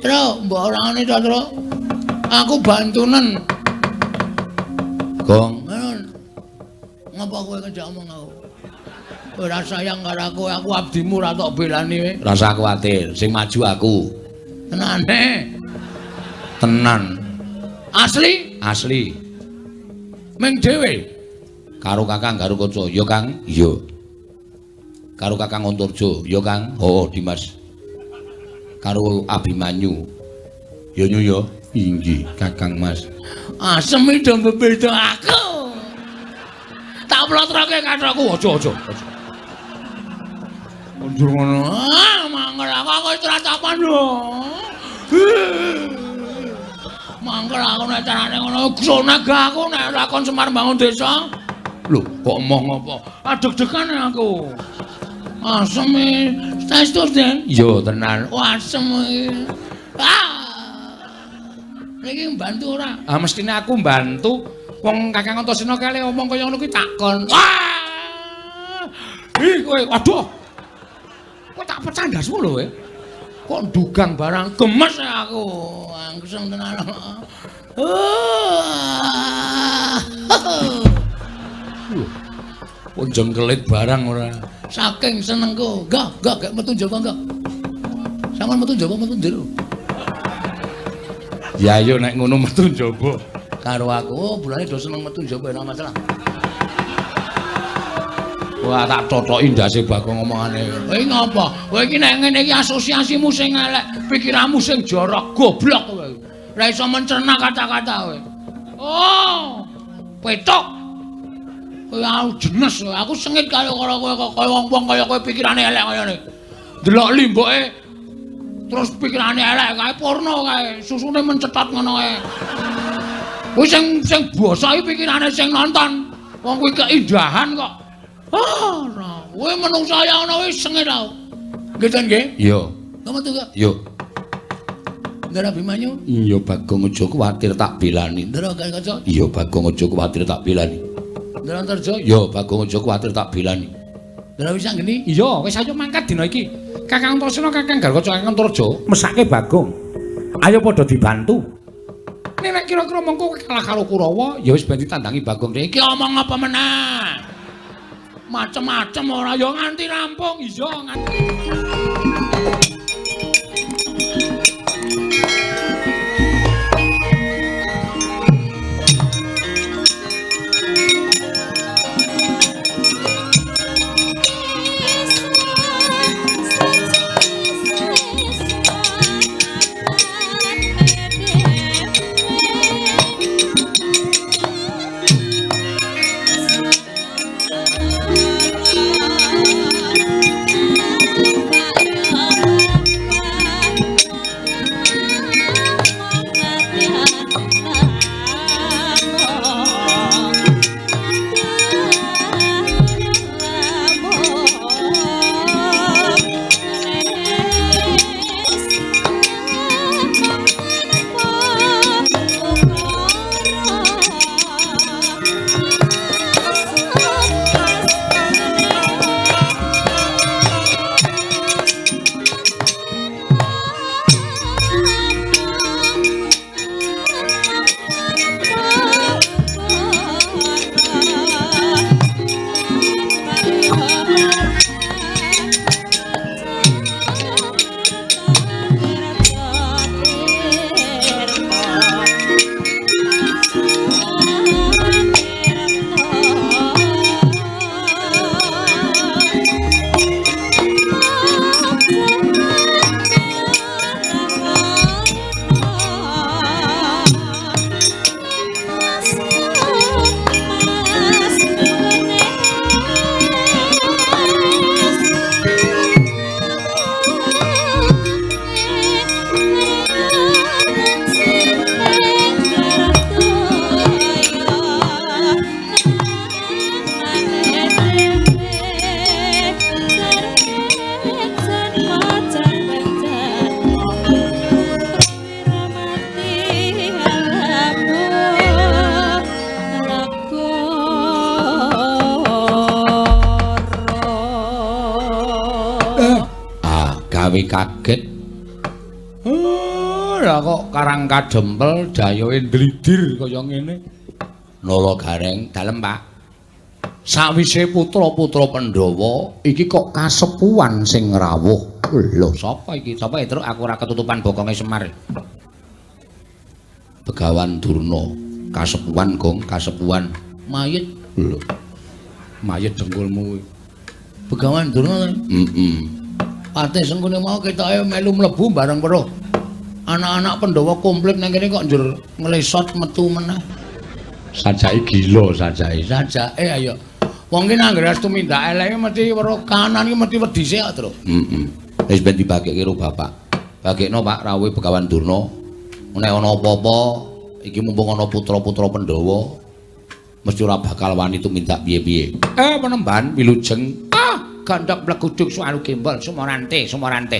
Truk, mbok ora ngene ta, Truk. Aku bantunen. Gong. Ngapa kowe ngejak omong aku? Ora sayang karo aku, aku abdimu ora tok belani kowe. Rasa kuwatir, sing maju aku. Tenane. Tenan. Asli? Asli. Ming dhewe. Karo Kakang Garukaca, ya Kang? Iya. Karo Kakang Antarja, ya Kang? Oh, Dimas. Karo Abimanyu. Ya nyu ya. Inggih, Kakang Mas. Asem iki do bebeda aku. Tak plotroke kathokku, aja aja aja. Mundur ngono. Ah, mangkel aku aku wis ratapan lho. Mangkel aku nek carane ngono, sonag aku nek ora kon Semar bangun desa. Lho, kok emoh ngopo? Ah, deg-degan aku. Asem e. Saestu, Den? Iya, tenan. Oh, asem iki. Ah. Niki mbantu ora? Ah, mestine aku mbantu. Wong Kakang Antasena kale omong kaya ngono kuwi takon. Wah! Ih, kowe, waduh. Kok tak pecah ndasmu lho kowe. Kok ndugang barang gemes aku. Angseng tenan. Kok jengkelit barang ora. Saking senengku. Enggak, enggak, gak metu njaba enggak. Sampeyan metu njaba metu njero. Ya ayo nek ngono metu njaba. Karo aku, oh, bulane do seneng metu njaba ora masalah. Wah, tak totoki ndase Bagong omongane. Kowe ngopo? Kowe iki nek ngene iki asosiasimu sing elek, pikiranmu sing jorok, goblok kowe. Ora iso mencerna kata-kata kowe. Oh, petok. Kowe aku jenes, aku sengit karo kowe kaya wong-wong kaya kowe pikirane elek kaya ngene. Delok limboke terus pikirane elek kae porno kae, susune mencetot ngono kae. Kuwi sing sing basa iki pikirane sing nonton. Wong kuwi keindahan kok. Ah, ora. Kowe menungsa ya ana wis sengit aku. Nggih, Ten nggih? Iya. Kok metu kok? Iya. Ndara Abimanyu? Iya, Bagong aja kuwatir tak belani. Ndara Garukaca? Iya, Bagong aja kuwatir tak belani. Ndara Antarja? Iya, Bagong aja kuwatir tak belani. Ndara Wisanggeni? Iya, wis ayo mangkat dina iki. Kakang Antasena, Kakang Garukaca, Kakang Antarja mesake Bagong. Ayo padha dibantu. Nek kira-kira mengko kowe kalah karo Kurawa, ya wis ben ditandangi Bagong. Iki omong apa meneh? Macem-macem ora ya nganti rampung. Iya nganti. Kaget. Lah kok Karang Kadempel dayohe ndlidir kaya ngene. Nala Gareng, dalem Pak. Sawise putra-putra Pandhawa iki kok kasepuhan sing rawuh. Lho, sapa iki? Sapa Truk? Aku ora ketutupan bokonge Semar. Begawan Durna, kasepuhan Gong, kasepuhan. Mayit. Lho. Mayit dengkulmu kuwi. Begawan Durna. Heeh. Patih Sengkuni mau ketoke melu mlebu bareng weruh. Anak-anak Pandhawa komplit nang kene kok njur nglesot metu meneh. Sajake gila sajake. Sajake ayo. Wong ki nang anggere tumindak eleke mesti weruh kanan ki mesti wedi sik kok, Truk. Heeh. Wis ben dibagekke karo bapak. Bagekno Pak rawuhe Begawan Durna. Nek ana apa-apa iki mumpung ana putra-putra Pandhawa mesti ora bakal wani tumindak piye-piye. Penemban wilujeng. Ah, gandhak mleguduk suaru gembol sumorante, sumorante.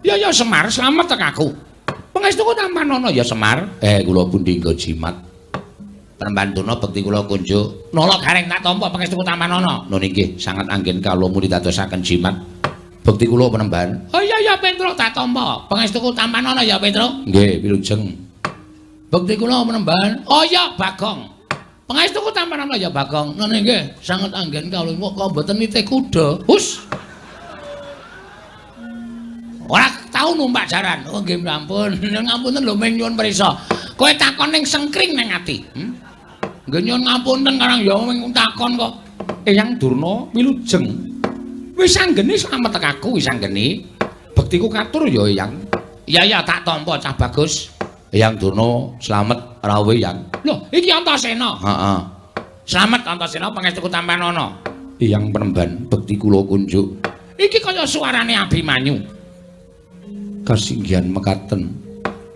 Ya ya Semar, slamet tek aku. Pangestuku tampanana ya Semar. Kula pundi nggo jimat. Penemban Durna bekti kula kunjuk. Nala Gareng tak tampa pangestuku tampanana. Nun inggih, sangat anggen kawula muni dadosaken jimat. Bekti kula penemban. Oh iya ya Petruk tak tampa. Pangestuku tampanana ya Petruk. Nggih, wilujeng. Bekti kula penemban. Oh iya Bagong. Pangestuku tampanana ya Bagong. Nun inggih, sangat anggen kawula kok mboten nitih kuda. Hus. Ora tau numpak jaran. Oh nggih ampun. Ngapunten lho ming nyuwun prisa. Kowe takon ning sengkring ning ati. Nggih nyuwun ngapunten karang ya ming takon kok. Eyang Durna wilujeng. Wis anggene slamet tek aku wis anggene. Bektiku katur ya Eyang. Iya ya tak tampa cah bagus. Eyang Durna slamet rawuh Eyang. Lho iki Antasena. Heeh. Slamet Antasena pangestuku tampanana. Eyang penemban bekti kula kunjuk. Iki kaya suarane Abimanyu. Kasinggihan mekaten.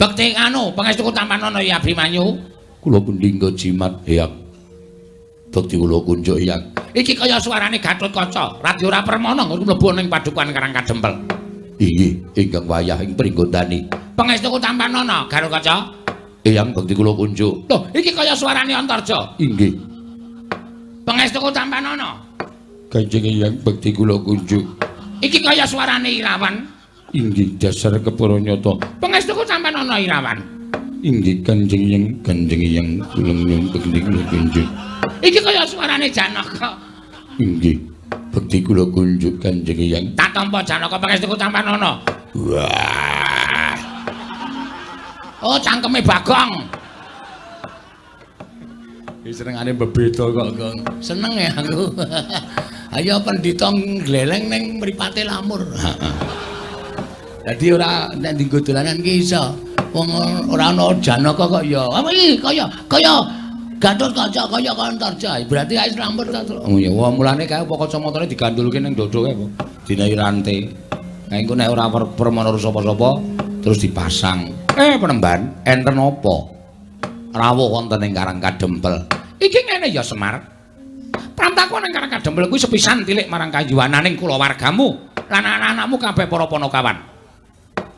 Bekti anu pangestuku tampanana ya Abimanyu. Kula pundi nggo jimat Eyang. Bekti kula kunjuk Eyang. Iki kaya suarane Gatotkaca, Radya ora permana nggon mlebu ning padukuhan Karang Kadempel. Inggih, ingkang wayah ing pringgondani. Pangestuku tampanana Gatotkaca. Eyang bekti kula kunjuk. Lho, iki kaya suarane Antarja. Inggih. Pangestuku tampanana. Kanjeng Eyang bekti kula kunjuk. Iki kaya suarane Irawan. Inggih, dasar kepara nyata. Pangestuku tampanana Irawan. Inggih, Kanjeng Eyang, Kanjeng Eyang kula nyuwun bekti kula kunjuk. Iki kaya suarane Janaka. Inggih, bekti kula kunjuk Kanjeng Eyang. Tak tampa Janaka pangestuku tampanana. Wah. Oh, cangkeme Bagong. Iki senengane bebeda kok, Gong. Seneng ya aku. Ayo pendhita ngleleng ning mripate lamur. Heeh. Dadi ora nek dienggo dolanan ki iso. Wong ora ana Janaka kok ya. Apa iki kaya kaya Gatotkaca kaya Antarja. Berarti ae lamur ta, Truk. Oh ya, wah mulane kae apa kacamatane digandulke ning dodo kae apa? Dinahi rante. Nah engko nek ora permana sapa-sapa terus dipasang. Penemban, enten apa? Rawuh wonten ing Karang Kadempel. Iki ngene ya Semar. Prantaku ning Karang Kadempel kuwi sepisan tilik marang kayuwananing kulawargamu lan anak-anakmu kabeh para panakawan.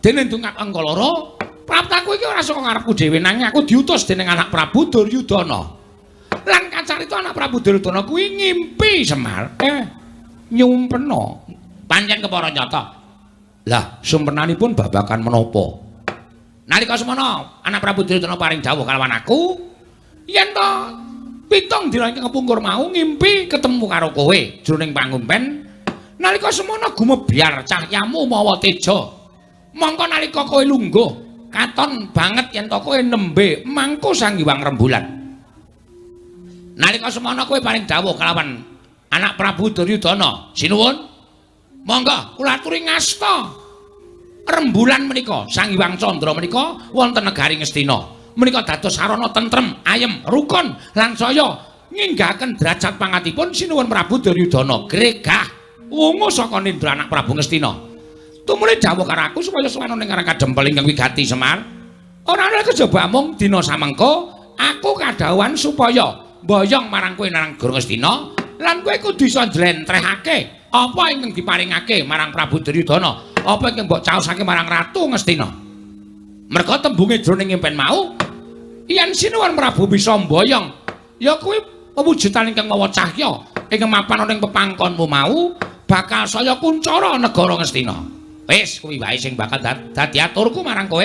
Dene ndungak angka loro, praptaku iki ora saka ngarepku dhewe nanging aku diutus dening anak Prabu Duryudana. Lan kacarita anak Prabu Duryudana kuwi ngimpi Semar. Nyumpena. Pancen kepara nyata. Lah, sumpenanipun babagan menapa? Nalika semana anak Prabu Duryudana paring dawuh kalawan aku, yen to pitung dina ingkang kepungkur mau ngimpi ketemu karo kowe jroning pangumpen. Nalika semana gumebyar cahyamu mawa teja. Mongko nalika kowe lungguh, katon banget yen to kowe nembe mangku Sang Hyang Rembulan. Nalika semana kowe paring dawuh kalawan anak Prabu Duryudana, sinuwun. Monggo kula aturi ngasta rembulan menika, Sang Hyang Candra menika wonten negari Ngastina. Menika dados sarana tentrem, ayem, rukun lan saya nginggahaken derajat pangkatipun sinuwun Prabu Duryudana. Gregah wungu saka nindra anak Prabu Ngastina. Tumuli dawuh karo aku supaya sowan ning Karang Kadempel ingkang wigati Semar. Ora ana kejaba mung dina samengko aku kadhawuhan supaya mboyong marang kowe nang negara Ngastina lan kowe kudu iso njlentrehake apa ingkang diparingake marang Prabu Duryudana, apa ingkang mbok caosake marang Ratu Ngastina. Merga tembunge jroning impen mau yen sinuwun Prabu bisa mboyong ya kuwi pewujudan ingkang mawa cahya ingkang mapan ana ing pepangkonmu mau bakal saya kuncara negara Ngastina. Wis kuwi wae sing bakal dadi aturku marang kowe.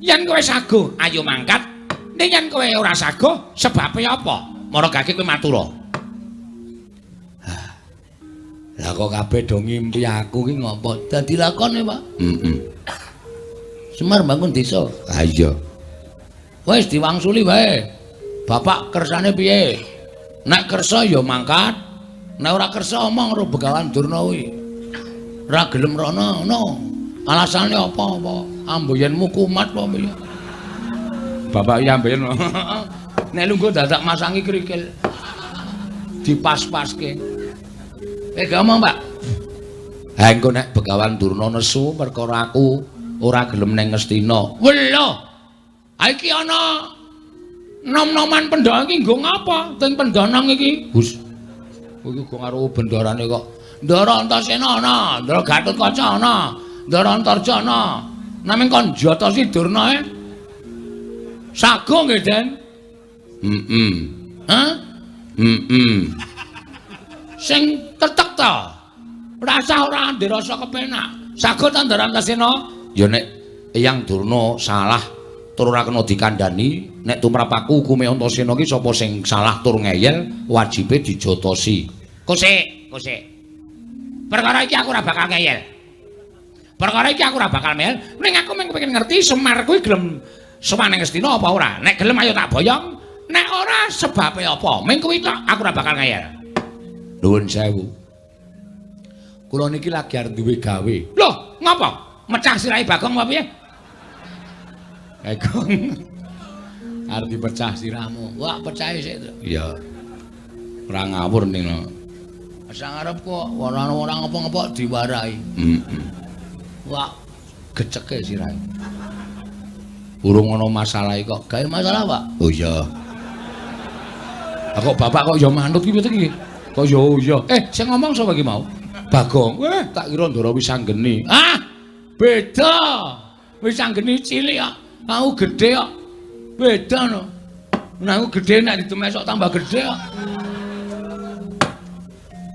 Yen kowe sago, ayo mangkat. Ning yen kowe ora sago, sebabe apa? Maragake kowe matura. Lah kok kabeh do ngimpi aku ki ngopo? Dadi lakone, Pak. Heeh. Semar bangun desa. Ha iya. Wis diwangsuli wae. Bapak kersane piye? Nek kersa ya mangkat. Nek ora kersa omong karo Begawan Durna kuwi. Ora gelem rono ngono. Alasane apa-apa? Amboyenmu kumat apa piye? Bapak iki amboyen. Nek lungguh dadak masangi krikil. Dipas-paske. Gak omong, Pak. Ha engko nek Begawan Durna nesu perkara aku ora gelem ning Ngastina. Welo. Ha iki ana nom-noman Pandhawa iki nggo ngapa? Teng Pandhanang iki. Hus. Kowe iki karo bendarane kok. Ndara Antasena ana, Ndara Gatotkaca ana, Ndara Antarja ana. Naming kon jotosi Durna e. Sago nggih, Den. Heeh. Hah? Heeh. Sing tetek ta. Rasa ora ndirasa kepenak. Sago ta Ndara Antasena? Ya nek Eyang Durna salah tur ora kena dikandhani, nek tumrap aku hukume Antasena ki sapa sing salah tur ngeyel wajibe dijotosi. Kosek, kosek. Perkara iki aku ora bakal ngeyel. Perkara iki aku ora bakal ngeyel, ning aku mung kepengin ngerti Semar kuwi gelem sowan ning Ngastina apa ora. Nek gelem ayo tak boyong, nek ora sebabe apa? Ming kuwi tok aku ora bakal ngeyel. Nuwun sewu. Kula niki lagi arep duwe gawe. Loh, ngapa? Mecah sirahe Bagong apa piye? Bagong. Arep dipecah sirahmu. Wah, pecahe sik to. Iya. Ora ngawur ning. Asa ngarep kok ora ora ngopo-ngopo diwarahi. Heeh. Wah, geceke sirahe. Urung ana masalah kok. Gawe masalah, Pak. Oh iya. Lah kok bapak kok ya manut ki piye iki? Kok ya iya. Sing ngomong sapa iki mau? Bagong. Tak kira Ndara Wisanggeni. Ah, beda. Wisanggeni cilik kok. Aku gedhe kok. Beda no. Nah, aku gedhe nek ditemesok tambah gedhe kok.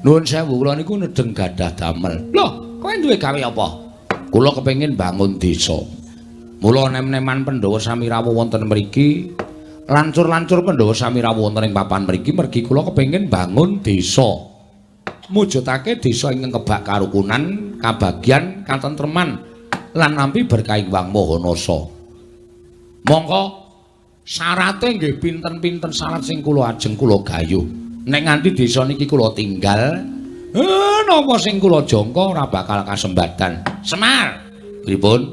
Nuwun sewu, kula niku nedeng gadah damel. Loh, kowe duwe gawe apa? Kula kepengin bangun desa. Mula nem-neman Pandhawa sami rawuh wonten mriki, lancur-lancur Pandhawa sami rawuh wonten ing papan mriki mergi kula kepengin bangun desa. Mujudake desa ingkang kebak karukunan, kabagyan, katentreman lan nampi berkah Hyang Maha Nasa. Mongko syarate nggih pinten-pinten syarat sing kula ajeng kula gayuh. Nek nganti desa niki kula tinggal, napa sing kula jangka ora bakal kasembadan. Semar, pripun?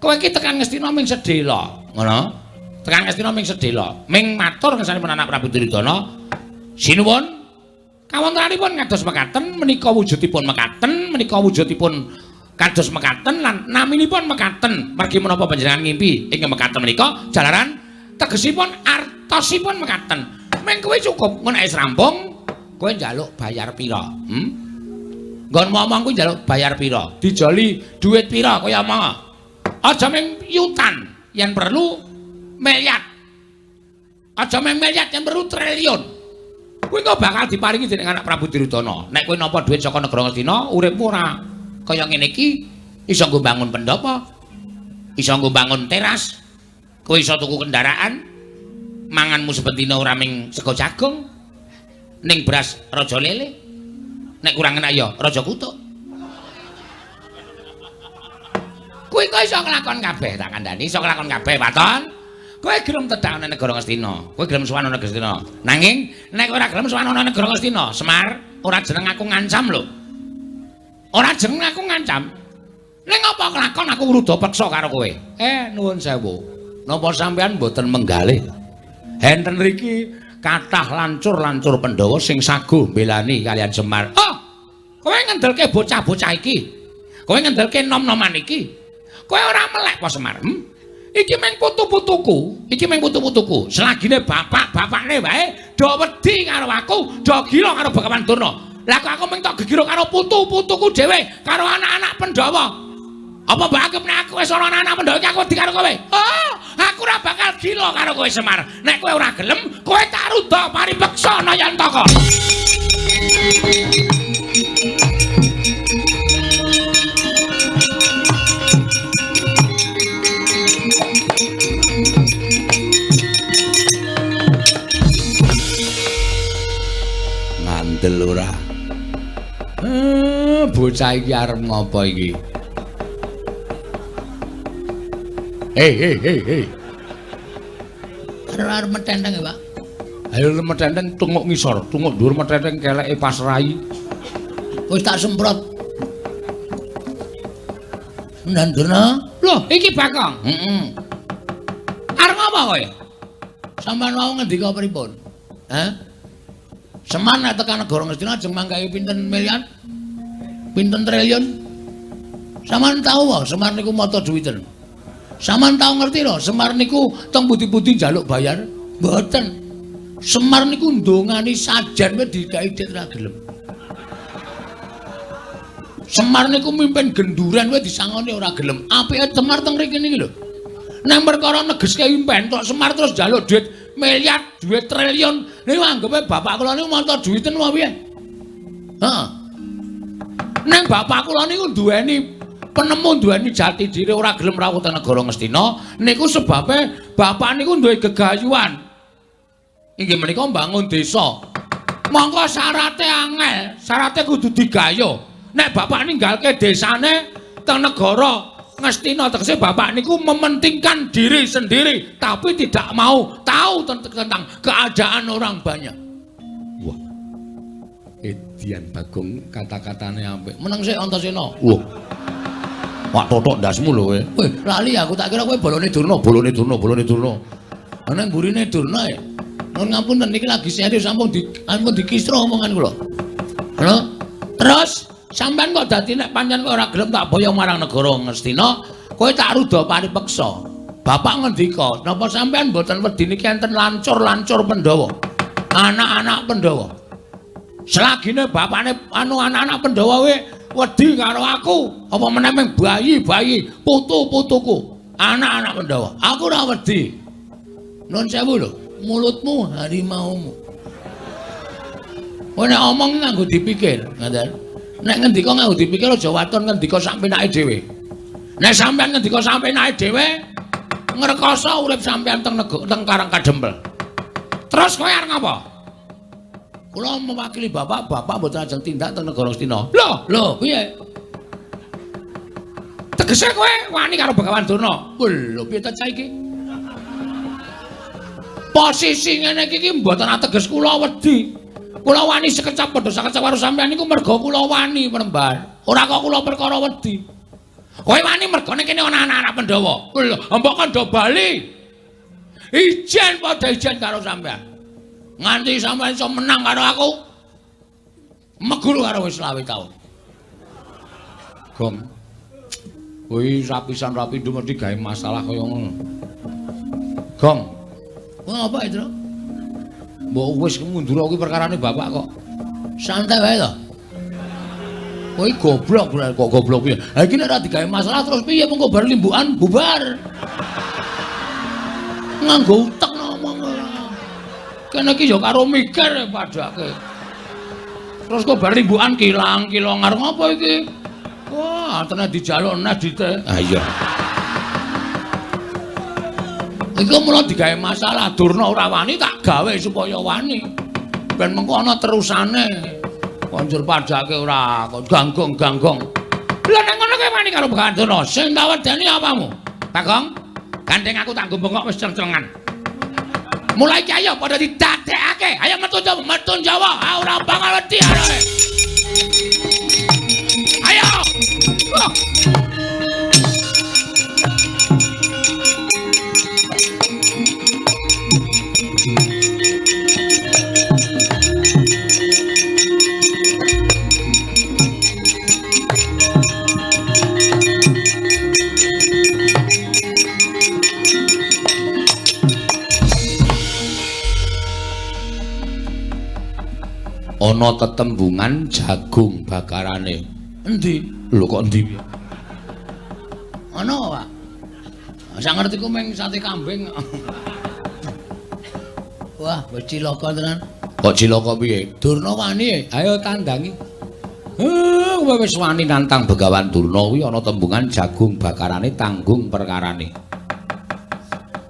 Kowe iki tekan Ngastina ming sedhela, ngono? Tekan Ngastina ming sedhela, ming matur ngersanipun anak Prabu Duryudana. Sinuwun, kawontenanipun kados mekaten, menika wujudipun mekaten, menika wujudipun kados mekaten lan naminipun mekaten. Mergi menapa panjenengan ngimpi ing mekaten menika jalaran tegesipun artosipun mekaten. Ming kowe cukup, ngono wis rampung, kowe njaluk bayar pira? Nggon ngomong kuwi njaluk bayar pira? Dijoli duit pira kowe omong? Aja ming yutan, yen perlu miliar. Aja ming miliar, yen perlu triliun. Kuwi kok bakal diparingi dening anak Prabu Duryudana. Nek kowe nampa duit saka negara Ngastina, uripmu ora kaya ngene iki, iso nggo bangun pendhapa, iso nggo bangun teras, kowe iso tuku kendaraan, manganmu saben dina ora ming sego jagung, ning beras raja lele, nek kurang enak ya raja kutuk. Kowe kok iso nglakon kabeh, tak kandhani iso nglakon kabeh, waton. Kowe gelem tedhak ana negara Ngastina, kowe gelem sowan ana Ngastina. Nanging nek ora gelem sowan ana negara Ngastina, Semar, ora jeneng aku ngancam lho. Ora jeneng aku ngancam. Ning apa kelakon aku ngruda peksa karo kowe? Nuwun sewu. Napa sampean mboten menggalih? Enten riki kathah lancur-lancur Pandhawa sing saguh mbelani kalian Semar. Oh, kowe ngendelke bocah-bocah iki. Kowe ngendelke nom-noman iki. Kowe ora melek apa Semar? Iki mung putu-putuku, iki mung putu-putuku. Selagine bapak-bapakne wae do wedi karo aku, do gila karo Begawan Durna. Lah kok aku mung tok gegiro karo putu-putuku dhewe, karo anak-anak Pandhawa. Apa mbok anggap nek aku wis ana anak-anak Pandhawa iki aku wedi karo kowe? Oh, aku ora bakal gila karo kowe Semar. Nek kowe ora gelem, kowe tak ruda paripeksa Nayantaka. Kandel ora. Bocah iki arep ngopo iki? Hei hei hei hei. Arep metenteng ya, Pak. Ayo metenteng tunguk ngisor, tunguk dhuwur metenteng keleke pas rai. Wis tak semprot. Ndan Durna. Loh, iki Bagong. Heeh. Arep ngapa kowe? Sampeyan wau ngendika pripun? Hah? Semar nek tekan negara Ngastina ajeng manggahi pinten miliar? Pinten triliun? Sampeyan tau wae Semar niku mata duwiten. Sampeyan tau ngerti lho, Semar niku teng pundi-pundi njaluk bayar? Mboten. Semar niku ndongani sajen wae dikai dhit ra gelem. Semar niku mimpin genduren wae disangoni ora gelem. Apike Semar teng mriki niki lho. Nek perkara negeske impen tok Semar terus njaluk dhuwit miliar, dhuwit triliun. Niku anggepe bapak kula niku mata duwiten apa piye? Heeh. Ning bapak kula niku duweni penemu, duweni jati diri ora gelem rawuh teng negara Ngastina niku sebabe bapak niku duwe gegayuhan. Inggih menika mbangun desa. Mongko syarate angel, syarate kudu digayuh. Nek bapak ninggalke desane teng negara Ngastina tegese bapak niku mementingkan diri sendiri tapi tidak mau tahu tentang keadaan orang banyak. Wah. Edian Bagong kata-katane apik. Meneng sik Antasena. Wah. Wak totok ndasmu lho kowe. Weh, lali aku tak kira kowe bolone Durna, bolone Durna, bolone Durna. Ana mburine Durna e. Nuwun ngapunten niki lagi serius ampun dikisro omongan kula. Lho, terus sampean kok dadi nek pancen kowe ora gelem tak boyong marang negara Ngastina, kowe tak ruda paripeksa. Bapak ngendika, napa sampean mboten wedi niki enten lancur-lancur Pandhawa? Anak-anak Pandhawa. Selagine bapakne anu anak-anak Pandhawa we wedi karo aku, apa meneh ming bayi-bayi, putu-putuku, anak-anak Pandhawa. Aku ora wedi. Nuwun sewu lho, mulutmu harimaumu. Kowe nek omong nganggo dipikir, ngoten. Nek ngendika nganggo dipikir aja waton ngendika sak penake dhewe. Nek sampean ngendika sak penake dhewe, ngrekoso urip sampean teng teng Karang Kadempel. Terus kowe arep ngapa? Kula mewakili bapak, bapak mboten ajeng tindak teng negara Ngastina. Lho, lho, piye? Tegese kowe wani karo Begawan Durna. Lho, piye ta cah iki? Posisi ngene iki iki mboten ateges kula wedi. Kula wani sekecap padha sakecap karo sampean niku merga kula wani peremban. Ora kok kula perkara wedi. Kowe wani mergane kene ana anak-anak Pandhawa. Lho, mbok kandha bali. Ijen padha ijen karo sampean. Nganti sampean iso menang karo aku. Meguru karo wis 25 taun. Gong. Kuwi rapisan rapi mesti gawe masalah kaya ngono. Gong. Wah, apa itu? Mbok wis mundur kuwi perkarane bapak kok. Santai wae to. Kowe goblok kok goblok piye? Ha iki nek ora digawe masalah terus piye mengko bar limbukan bubar. Nganggo utek ngomong ora. Kene iki ya karo mikir padake. Terus kok bar limbukan kilang-kilong arep ngopo iki? Wah, tenan dijaluk neh dite. Ah iya. Iku mula digawe masalah Durna ora wani tak gawe supaya wani. Ben mengko ana terusane. Konjur padake ora kok ganggong-ganggong. Lha nek ngono kowe wani karo Begawan Durna, sing tak wedeni apamu? Bagong, gandeng aku tak nggo bengok wis ceng-cengan. Mulai iki ayo padha didadekake. Ayo metu Jawa, metu Jawa. Ah ora bakal wedi ae. Ayo. Oh. Ana tetembungan jagung bakarane. Endi? Lho kok endi? Ana apa, Pak? Sak ngertiku mung sate kambing. Wah, wis cilaka tenan. Kok cilaka piye? Durna wani. Ayo tandangi. Kowe wis wani nantang Begawan Durna kuwi ana tembungan jagung bakarane tanggung perkarane.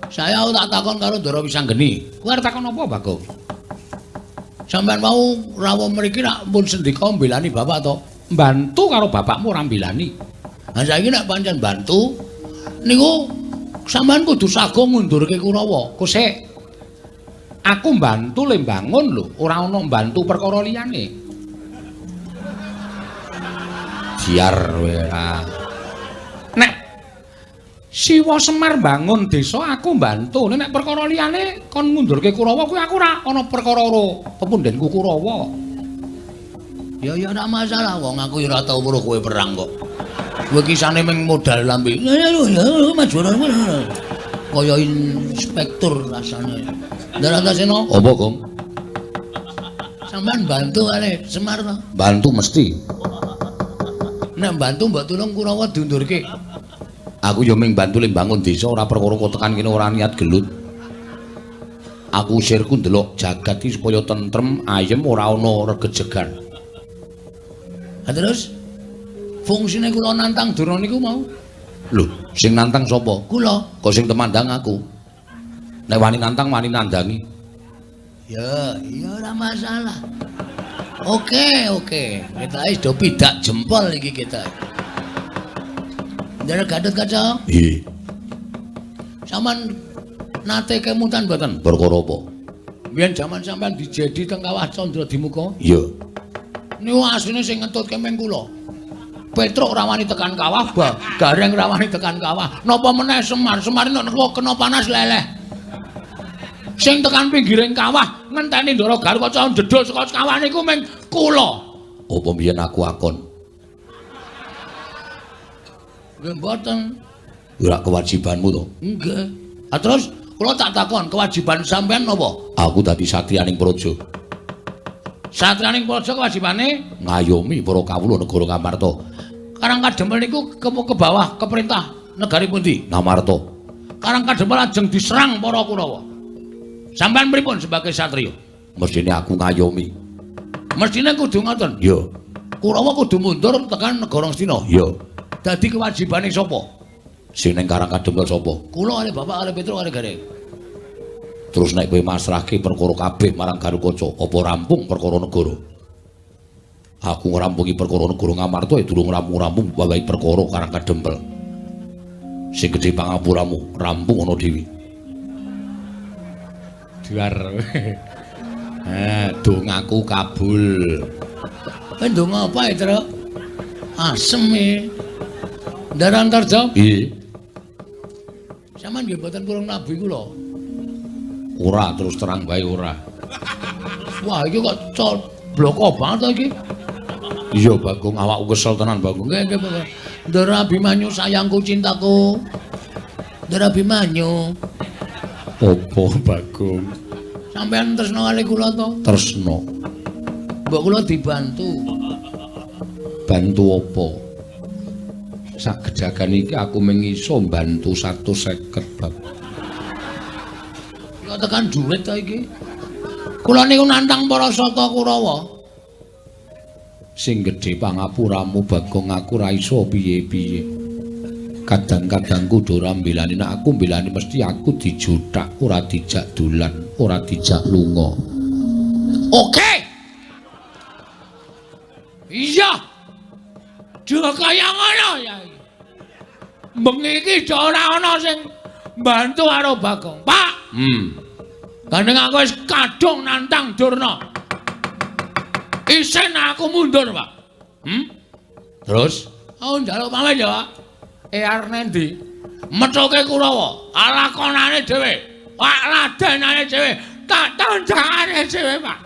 Saya tak takon karo Ndara Wisanggeni. Kowe arep takon apa, Bagong? Sampeyan mau rawuh mriki rak pun sendika mbelani bapak to? Mbantu karo bapakmu ora mbelani. Ha saiki nek pancen bantu niku sampeyan kudu sago ngundurke Kurawa. Kosek. Aku mbantu le mbangun lho, ora ana mbantu perkara liyane. Jiar kowe ora. Nek Siwa Semar bangun desa aku mbantu. Nek perkara liyane kon ngundurke Kurawa kuwi aku ora ana perkara karo pepundhenku Kurawa. Ya ya ora masalah wong aku ya ora tau weruh kowe perang kok. Kowe kisane mung modal lambe. Kaya inspektur rasane. Ndara Antasena? Apa, Gong? Sampeyan bantu kali Semar to? Bantu mesti. Nek bantu mbok tulung Kurawa diundurke. Aku ya mung bantu le mbangun desa ora perkara kok tekan kene ora niat gelut. Aku sirku ndelok jagat iki supaya tentrem, ayem ora ana regejegan. Ha terus fungsine kula nantang Durna niku mau? Lho, sing nantang sapa? Kula. Kok sing temandang aku. Nek wani nantang wani nandangi. Ya, ya ora masalah. Oke, oke. Kita wis do pidak jempol iki kita. Ndara Gatotkaca? Nggih. Sampeyan nate kemutan mboten? Perkara apa? Biyen jaman sampeyan dijedi teng Kawah Candra Dimuka? Iya. Niku asline sing ngentutke ming kula. Petruk ora wani tekan kawah, Gareng ora wani tekan kawah. Napa meneh Semar? Semar nek kena panas leleh. Sing tekan pinggiring kawah ngenteni Ndara Gatotkaca ndedul saka kawah niku ming kula. Apa biyen aku akon? Nggih mboten. Ora kewajibanmu to? Nggih. Ha terus kula tak takon, kewajiban sampean napa? Aku dadi satriyaning praja. Satriyaning praja kewajibane ngayomi para kawula negara Ngamarta. Karang Kadempel niku ke bawah ke perintah negari pundi? Ngamarta. Karang Kadempel lajeng diserang para Kurawa. Sampean pripun sebagai satriya? Mestine aku ngayomi. Mestine kudu ngoten. Iya. Kurawa kudu mundur tekan negara Ngastina. Iya. Dadi kewajibane sapa? Sing ning Karang Kadempel sapa? Kula kali bapak kali Petruk kali Gareng. Terus nek kowe masrahke perkara kabeh marang Gatotkaca, apa rampung perkara negara? Aku ngrampungi perkara negara Ngamarta ya durung rampung-rampung wawahi perkara Karang Kadempel. Sing gedhe pangapuramu, rampung ana dhewe. Duar. Dongaku kabul. Kowe ndonga apa, Truk? Asem e. Ndara Antarja? Nggih. Sampeyan nggih mboten purung nabi kula. Ora, terus terang wae ora. Wah, iki kok bloko banget to iki. Iya, Bagong, awakku kesel tenan, Bagong. Nggih, nggih, Bagong. Ndara Abimanyu sayangku cintaku. Ndara Abimanyu. Apa, Bagong? Sampeyan tresna kali kula to? Tresna. Mbok kula dibantu. Bantu apa? Sagejagan iki aku mung iso mbantu 150, Bab. Kula tekan dhuwit to iki. Kula niku nantang para sata Kurawa. Sing gedhe pangapuramu, Bagong, aku ora iso piye-piye. Kadang-kadang kudu ora mbelani, nek aku mbelani mesti aku dijuthak, ora dijak dolan, ora dijak lunga. Oke. Iya. Aja kaya ngono ya. Bengi iki ora ana sing mbantu karo Bagong. Pak. Gandeng aku wis kadung nantang Durna. Isin aku mundur, Pak. Terus? Aku njaluk pamit ya, Pak. Arep nendi? Methuke Kurawa, lakonane dhewe. Pak ladenane dhewe, tak tandangane dhewe, Pak.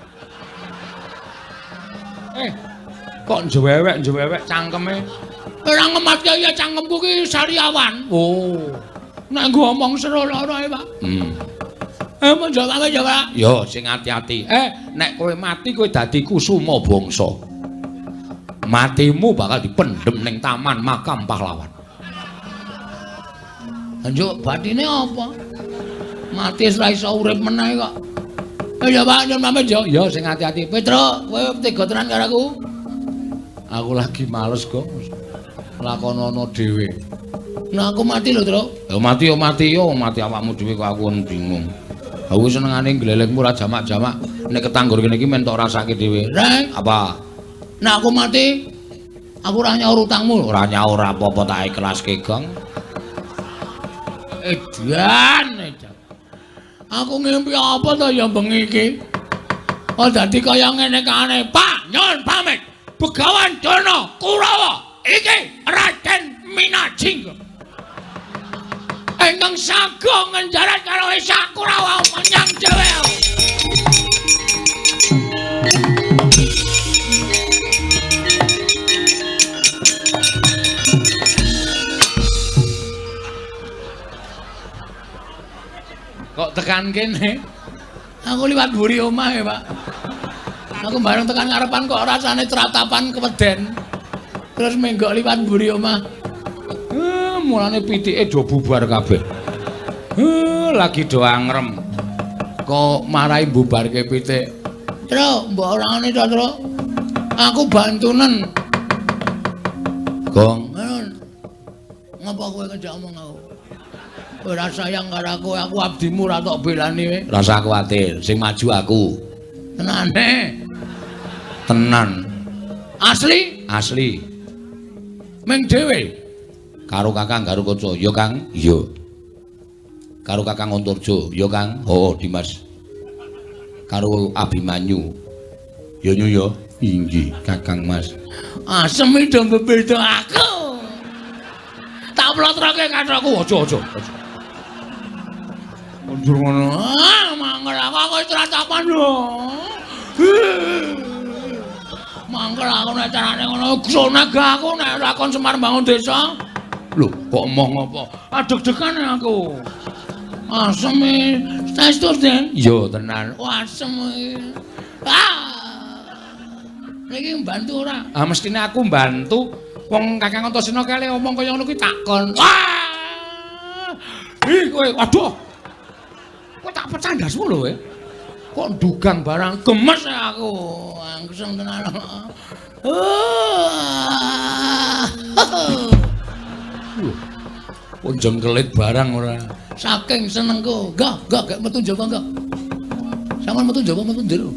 Kok njewewek-njewewek cangkeme? Ora ngematke ya cangkemku ki sariawan. Oh. Nek nggo omong seru lara ae, Pak. Mun jawab ya, Pak. Yo sing ati-ati. Nek kowe mati kowe dadi kusuma bangsa. Matimu bakal dipendhem ning taman makam pahlawan. Njuk batine apa? Mati wis ra iso urip meneh kok. Ya Pak, nyun pamit yo. Ya sing ati-ati. Petro, kowe tega tenan karo aku. Aku lagi males kok. Lakonono dhewe. Nah aku mati lho, Tru. Ya mati yo mati yo, mati awakmu dhewe kok aku bingung. Aku senengane glelengmu ora jamak-jamak. Nek ketanggur kene iki men tok rasake dhewe. Reng, apa? Nek aku mati, aku ora nyaur utangmu. Ora nyaur apa-apa tak ikhlaske, Gong. Edan, edan. Aku ngimpi apa to ya bengi iki? Oh dadi kaya ngene kane. Pak, nyuwun pamit. Begawan Durna Kurawa iki Raden Minajingga. Ingkang sago ngenjarat karo Esa Kurawa menyang dhewe. Kok tekan kene? Aku liwat mburi omah ya, Pak. Aku bareng tekan ngarepan kok rasane tratapan keweden. Terus menggok liwat mburi omah. Mulane pitike do bubar kabeh. Lagi do angrem. Kok marai bubarke pitik. Truk, mbok ora ngene to, Truk. Aku bantunen. Gong. Ngapa kowe ngejak omong aku? Ora sayang karo aku, aku abdimu ora tok belani kowe. Rasa kuwatir, sing maju aku. Tenane. Tenan. Asli? Asli. Ming dhewe. Karo Kakang Garukaca, ya Kang? Iya. Karo Kakang Antarja, ya Kang? Heeh, Dimas. Karo Abimanyu. Ya Nyu ya. Inggih, Kakang Mas. Asem iki do bebeda aku. Tak plotroke kathokku, aja aja aja. Mundur ngono. Ah, mangkel aku wis tratapan lho. Mangkel aku nek carane ngono, sonag aku nek ora kon Semar bangun desa. Lho, kok emoh ngopo? Ah, deg-degan aku. Asem e. Saestu, Den? Iya, tenan. Oh, asem e. Ah. Niki mbantu ora? Ah, mestine aku mbantu. Wong Kakang Antasena kale omong kaya ngono kuwi takon. Wah! Ih, kowe, waduh. Kowe tak pecah ndasmu lho kowe. Kok ndugang barang gemes aku. Angseng tenan. Kok jengkelit barang ora. Saking senengku. Enggak, enggak, gak metu njaba enggak. Sampeyan metu njaba metu njero.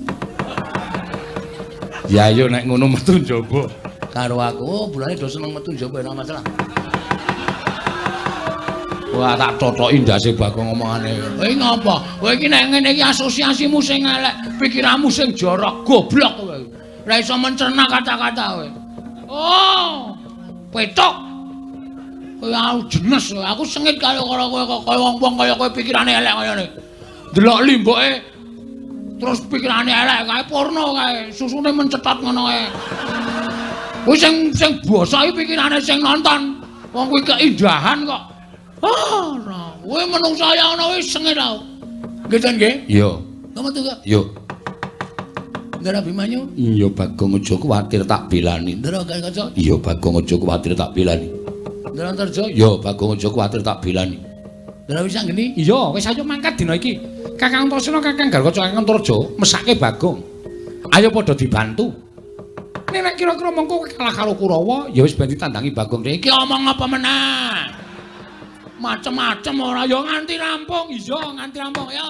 Ya ayo nek ngono metu njaba. Karo aku, oh, bulane do seneng metu njaba ora masalah. Wah, tak totoki ndase Bagong omongane. Kowe ngapa? Kowe iki nek ngene iki asosiasimu sing elek, pikiranmu sing jorok, goblok kowe. Ora iso mencerna kata-kata kowe. Oh, petok. Kowe aku jenes, aku sengit karo kowe kaya wong-wong kaya kowe pikirane elek kaya ngene. Delok limboke terus pikirane elek kae porno kae, susune mencetot ngono kae. Kuwi sing sing basa iki pikirane sing nonton. Wong kuwi keindahan kok. Ah, ora. Kowe menungsa ya ana wis sengit aku. Nggih, Ten nggih? Iya. Ngono to, Kak? Iya. Ndara Abimanyu? Iya, Bagong aja kuwatir tak belani. Ndara Garukaca? Iya, Bagong aja kuwatir tak belani. Ndara Antarja? Iya, Bagong aja kuwatir tak belani. Ndara Wisanggeni? Iya, wis ayo mangkat dina iki. Kakang Antasena, Kakang Garukaca, Kakang Antarja mesake Bagong. Ayo padha dibantu. Nek kira-kira mengko kalah karo Kurawa, ya wis ben ditandangi Bagong. Iki omong apa meneh? Macem-macem ora ya nganti rampung. Iya, nganti rampung ya.